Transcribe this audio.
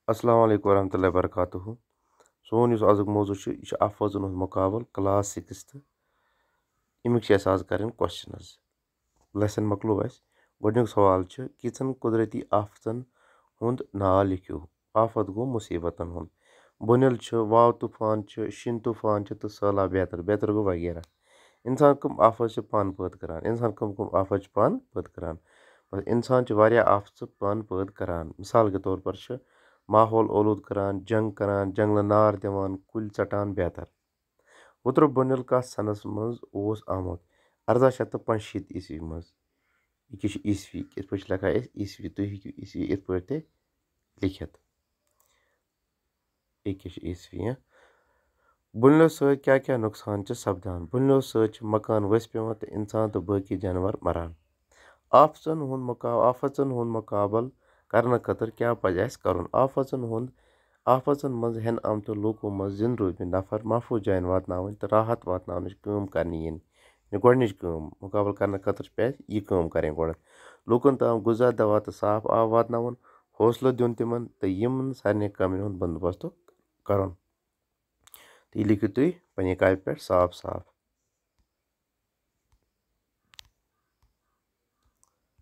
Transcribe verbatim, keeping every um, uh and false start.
السلام علیکم ورحمۃ اللہ وبرکاتہ۔ سون یُس آزُک موضوع چھُ، یہِ چھُ آفٲژن ہُنٛد مُقابلہٕ، class sixth۔ اَمِکۍ چھِ اَسہِ آز کَرٕنۍ questions۔ Lesson مۄکلو اَسہِ۔ گۄڈٕنیُک سوال چھُ، کینٛژن قۄدرٔتی آفتن ہُنٛد ناو لیکھِو۔ آفت گوٚو مُصیٖبتن ہُنٛد۔ بُنیل چھُ، واو طوٗفان چھُ، شِن طوٗفان چھُ تہٕ سہلاب بیتر، بیتر گوٚو وغیرہ۔ اِنسان کٕم آفت چھِ پانہٕ پٲدٕ کران؟ اِنسان کٕم کٕم آفت چھِ پانہٕ پٲدٕ کران؟ بس، اِنسان چھِ واریاہ آفژٕ پانہٕ پٲدٕ کران۔ مثال کے طور پر چھِ ماحول اولوٗد کران، جنگ کران، جنگلہٕ نار دِوان، کُلۍ ژٹان، بیتر۔ وُترٕ بُنیل کتھ سنس منٛز اوس آمُت؟ ارداہ شیٚتھ تہٕ پانٛژشیٖتھ عیسوی منٛز۔ یہِ کیٛاہ چھُ عیسوی؟ یِتھ پٲٹھۍ چھِ لیکھان أسۍ عیسوی، تُہۍ ہیٚکِو عیسوی یِتھ پٲٹھۍ تہِ لیکھِتھ۔ یہِ کیٛاہ چھُ عیسوی، ہہ؟ بُنیلو سۭتۍ کیٛاہ کیٛاہ نۄقصان چھِ سپدان؟ بُنیلو سۭتۍ چھِ مکان ؤسۍ پٮ۪وان تہٕ اِنسان تہٕ بٲقی جانور مران۔ آفژن ہُنٛد مُقا-، آفژن ہُنٛد مُقابلہٕ کرنہٕ خٲطرٕ کیٛاہ پزِ اَسہِ کرُن؟ آفژن ہُنٛد، آفژن منٛز ہٮ۪نہٕ آمتیو لوٗکو منٛز زِنٛدٕ روٗدمٕتۍ نفر محفوٗظ جاین واتناوٕنۍ تہٕ راحت واتناونٕچ کٲم کرنہٕ یِنۍ۔ یہِ گۄڈٕنِچ کٲم، مُقابلہٕ کرنہٕ خٲطرٕ چھِ پٮ۪تھ یہِ کٲم کرٕنۍ گۄڈٕ۔ لوٗکن تام غذا، دوا تہٕ صاف آب واتناوُن، حوصلہٕ دیُن تِمن تہٕ یِمن سارنٕے کامٮ۪ن ہُنٛد بندوبست کرُن۔ تہٕ یہِ لیکھِو تُہۍ پننہِ کاپی پٮ۪ٹھ صاف صاف۔